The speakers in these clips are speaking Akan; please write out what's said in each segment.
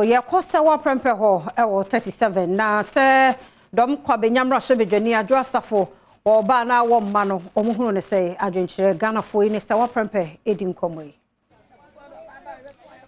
Yɛkɔ sɛ wɔaprɛmpɛ hɔ wɔ 37 na sɛ dɔm kɔ abɛnya mmarahyɛbadwani Adwoa Safo ɔbaa na wɔmma no wɔn hunu ne sɛ adwenkyerɛ Ghanafoɔ yi ne sɛ wɔaprɛmpɛ edi nkɔmmɔ yi.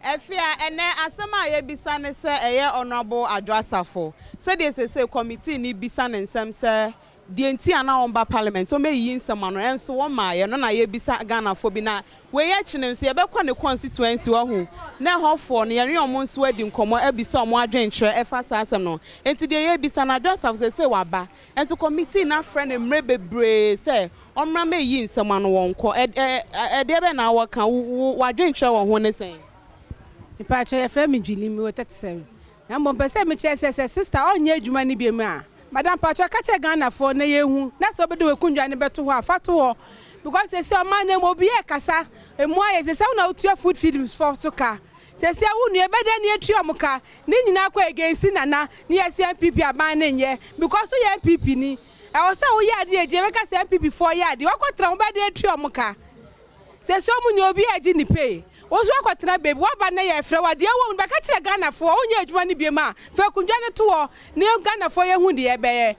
Afia, ɛnɛ asɛm a yɛbisa ne sɛ ɛyɛ Honourable Adwoa Safo sɛdeɛ sese committee ni bisa ne nsɛm sɛ deɛ nti a na wɔn parliament wɔn bɛyiyi nsɛm ano, ɛnso wɔn maa yɛ no na yɛbisa Ghanafoɔ bi. Na wei akyi no nso, yɛbɛkɔ ne constituency wɔ ho na ɛhɔfoɔ no yɛne wɔn nso adi nkɔmmɔ abisa wɔn adwenkyerɛ ɛfa saa asɛm no. Nti deɛ yɛbisa no, Adwoa Safo sese waba, ɛnso committee na afrɛ ne mmerɛ bebree sɛ ɔmmra mɛyi nsɛm ano, wɔn kɔ ɛ ɛ ɛdeɛ bɛ na wɔka wo wadwenkyerɛ wɔn ho ne sɛn? Mpakyɛ, yɛfrɛ me Dwini, mewɔ 37, na mmom mpɛ sɛ mekyerɛ sɛ sister ɔnyɛ adwuma no bi mu a, madam, pakyɛ, ka kyerɛ Ghanafoɔ na yɛhu na sɛ wobɛde wakundwa no bɛto hɔ a, fa to hɔ, because sɛ ɔman no mu obi yɛ kasa emu ayɛ sɛ wo na wotua food feedings fɔ so ka sɛ wo nua ɛbɛdɛ ne atua ɔmo ka ne nyinaa kɔ against Nana ne yɛsɛ NPP aban ne nyɛ, because woyɛ NPP ni, ɛwɔ sɛ woyɛ adeɛ agye bɛka sɛ NPP foɔ yɛ adeɛ wakɔtena ho bɛde atua ɔmo ka sɛ ɔmo nyɛ obi a agye ne pay. Wo nso wakɔtena baabi waba na yɛfrɛ wo adeɛ wɔ mu bɛka kyerɛ Ghanafoɔ wonyɛ adwuma no biom a, fa akonnwa no to hɔ ne Ghanafoɔ yɛhu deɛ ɛbɛyɛ.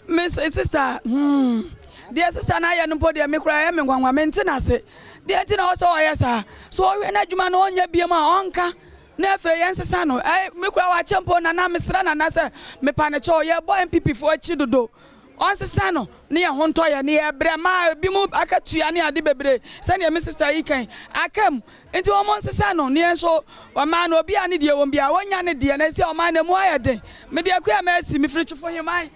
Me sister, deɛ sister no ayɛ no mpo deɛ, me koraa ɛyɛ me nwanwa, mente n'ase deɛ nti na ɔsɛ ɔyɛ saa so. Ɔhwɛ n'adwuma no ɔnyɛ biom a, ɔnka na afei yɛnsesa no. Ɛ me koraa wakyɛ mpo. Nana, mesrɛ Nana sɛ mepa ne kyɛw, yɛbɔ NPP foɔ akyi dodo, ɔnsesa no ne yɛn ho ntɔ yɛ ne yɛbrɛ maa ebi mu akatua ne ade bebree sɛdeɛ me sister yi kan aka mu. Nti wɔn nsesa no ne yɛn nso ɔmaa no obi a ne deɛ wɔn bi a wɔnya ne deɛ na esi ɔman na mu ayɛ den. Mede akua ma asi mefiri Twifo Heman.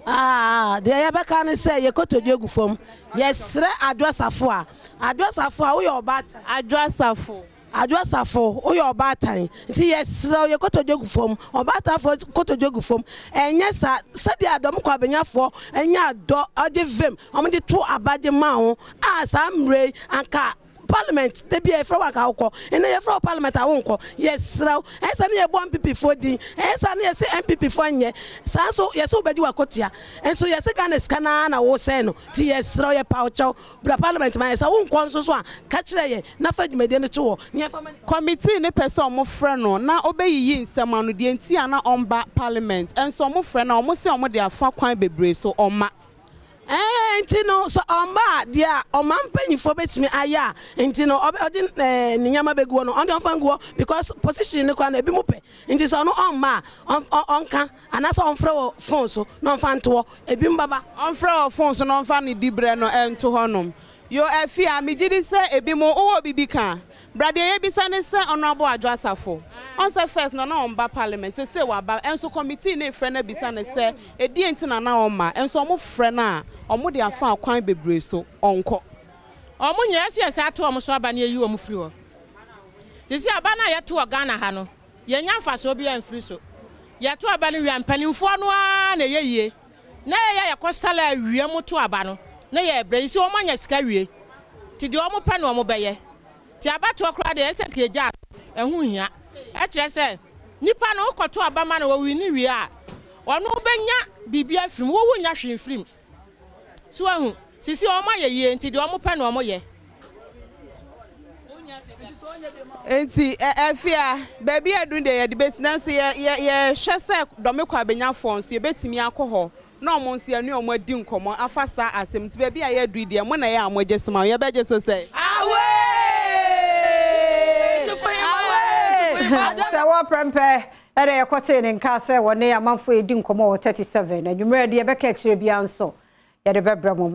Ah, deɛ yɛbɛka ne sɛ yɛkɔtɔdwe gu fam, yɛsrɛ Adwoa Safo a, Adwoa Safo a woyɛ ɔbaatan. Adwoa Safo. Adwoa Safo, woyɛ ɔbaatan, nti yɛsrɛ wo, yɛkɔtɔdwe gu fam, ɔbaatanfoɔ kɔtɔdwe gu fam. Ɛnyɛ saa sɛdeɛ adɔm kɔ abɛnyafoɔ ɛnyɛ adɔ ɔgye vim ɔmode to abagye ma wo a, saa mmerɛ yi anka parliament de bi a yɛfrɛ wo anka wokɔ. Ɛnɛ yɛfrɛ wo parliament a, wonkɔ. Yɛsrɛ wo, ɛyɛ sɛ ne yɛbɔ NPP foɔ din, ɛyɛ sɛ ne yɛsɛ NPP foɔ nyɛ saa nso, yɛsɛ wobɛgye wakotua nso, yɛsɛ Ghana sika naa na wosɛe no. Nti yɛsrɛ wo, yɛpa wo kyɛw, bra parliament ma yɛ. Sɛ wonkɔ nso so a, ka kyerɛ yɛn na fa dwumadie no to hɔ ne yɛmfa ma. Committee ne pɛ sɛ ɔmo frɛ no na ɔbɛyiyi nsɛm ano deɛ nti a na ɔmba parliament, ɛnso ɔmo frɛ no a, ɔmo sɛ ɔmo de afa kwan bebree so, ɔma. Ɛɛ, nti no sɛ ɔmba a, deɛ a ɔman mpanyinfoɔ bɛtumi ayɛ a, nti no ɔde ne nneɛma bɛgu hɔ no, ɔde ɔmfa ngu hɔ, because position no koraa no ebi mu pɛ. Nti sɛ ɔno ɔmma a, ɔnka anaasɛ ɔmfrɛ wɔ phone so na ɔmfa nto hɔ, ebi mu baba. Ɔmfrɛ wɔ phone so na ɔmfa ne dibrɛ no ɛnto hɔnom yo. Afi a megye di sɛ ebi mu wowɔ bibi ka bra. Deɛ yɛbisa ne sɛ Honourable Adwoa Safo, ɔnsɛ first no na ɔmba parliament, sese waba, ɛnso committee ne frɛ no abisa ne sɛ ɛdeɛ nti na ɔmma, ɛnso ɔmo frɛ no a, ɔmo de afa akwan bebree so, ɔnkɔ. Ɔmo nyinaa sɛ yɛsɛ ato ɔmo so aba ne yɛyi ɔmo firi hɔ. Sisi aba no a yɛto wɔ Ghana ha no, yɛnya mfasoɔ bi amfiri so. Yɛto aba no wie a, mpanimfoɔ no ara na ɛyɛ yie na yɛyɛ yɛkɔ sala awia mu to aba no na yɛbrɛ yi sɛ ɔmo anya sika wie, nti deɛ ɔmo pɛ na ɔmo bɛyɛ. Nti abatoɔ koraa deɛ, ɛsɛ nka yɛgya ɛho hia. Ɛkyerɛ sɛ nipa no wokɔto aba ma no, wɔwi ne wie a, ɔno bɛnya biribi afiri mu, wowu nya hwee mfiri mu so. Ahu sisi ɔmo ayɛ yie, nti deɛ ɔmo pɛ na ɔmo yɛ. Nti ɛfia baabi a ɛdun deɛ, yɛde bɛsi, nanso yɛ yɛ yɛhwɛ sɛ dɔme kɔ abɛnyafoɔ nso yɛbɛtumi akɔ hɔ na ɔmo nso yɛne ɔmo adi nkɔmɔ afa saa asɛm. Nti baabi a yɛadu yi deɛ, mo na yɛ a mo agye so ma yɛbɛgye so sɛ Away! Sɛ wɔprɛmpɛ ɛdɛ yɛkɔtee ne nka sɛ wɔne amanfoɔ edi nkɔmmɔ wɔ 37 anwummerɛ deɛ, yɛbɛka akyire bia nso yɛde bɛbrɛ mo.